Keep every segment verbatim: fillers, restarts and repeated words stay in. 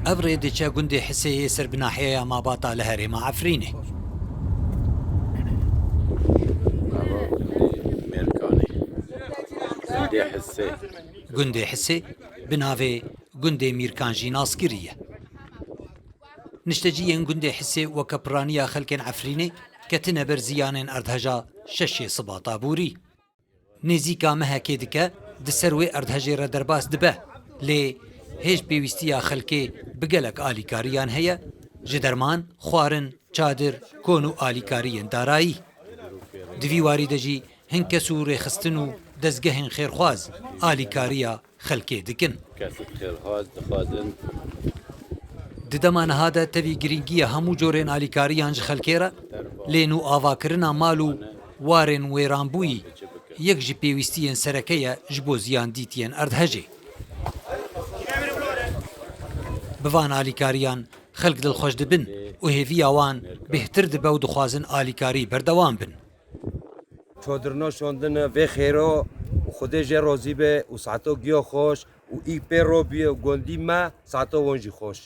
Ev rê diçe gundê Hisê yê ser bi nahiyeya Mabata li herêma Efrînê. Mêrkanê. Gundê Hisê. Gundê Hisê bi navê Gundê Mîrkan jî naskirî ye. Niştecîyên gundê Hisê weke piraniya xelkên Efrînê ketine ber ziyanên erdheja şeşê Sibata borî. Nêzîka mehekê dike di ser wê erdhejê re derbas dibe, lê hêj pêwîstiya xelkê bi gelek alîkariyan heye, ji derman, xwarin, çadir, kon û alîkariyên darayî. Di vî warî de jî hin kes û rêxistin û dezgehên xêrxwaz alîkariya xelkê dikin. Kesî xêrxwaz dixwazin. Di dema niha de tevî girîngiya hemû corên alîkariyan ji xelkê re, lê nû avakirina mal û warên wêranbûyî yek ji pêwîstiyên sereke ye ji bo ziyan dîtiyên erdhejê. Bi van alîkariyan xelk dilxweş dibin û hêviya wan bêhtir dibe û dixwazin alîkarî berdewam bin. Çodirno şondin vê xêro û Xwedê jê rozî be û saeto giyo xweş û î pê ro bîye û gondî me saeto won jî xweş.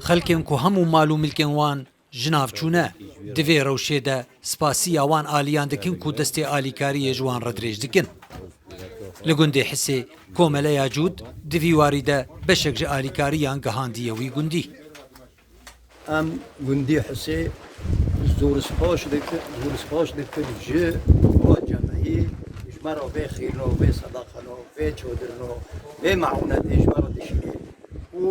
Xelkên ku hemû mal û milkên wan ji nav çûne, di vê rewşê de spasiya wan aliyan dikin ku destê alîkariyê ji wan re dirêj dikin. Li gundê Hisê komeleya Cûd di vî warî de beşek ji alîkariyan gihandiye wî gundî. Em gundî Hisê zûrispaş dikin, zûrispaş dikin ji bo cemehî ji me re vê xîrno, vê sedaqeno, vê çodirno, vê meûnetê ji me re dişînê. Û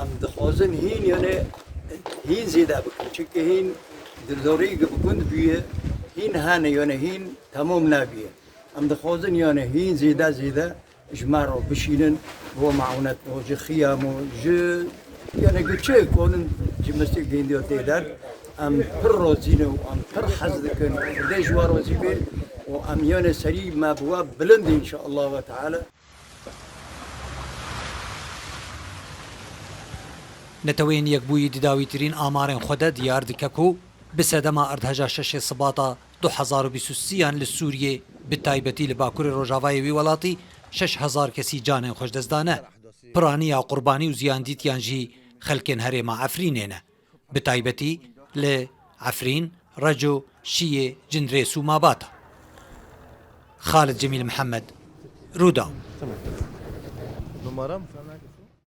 em dixwazin hîn, yani hîn zêde bikin. Çimkî hîn dildorî bi gund bûye, hîn hene, yani hîn temam nebûye. Em dixwazin, yani hîn zêde zêde ji me re bişînin, bo meûnet bo ji xiyam û ji, yani gi çi konin ji mistik gêndiyo tê der. Em pir rozî ne û em pir hez dikin. Xwedê ji we rozî be û em, yani serî me bi we bilind, înşeallah ve teala. Neteweyên Yekbûyî di dawîtirîn amarên xwe de diyar dike ku bi sedema erdheja şeşê Sibata du hezar û bîst û sêyan li Sûriyê, bi taybetî li bakurê rojavayê wî welatî, şeş hezar kesî canên xwe ji dest dane. Piraniya qurbanî û ziyandîtiyan jî xelkên herêma Efrînê ne. Bi taybetî li Efrîn, Reco, Şiyê, Cindirês û Mabata. Xalid Cemîl Mihemed, Rûdaw. Numaram?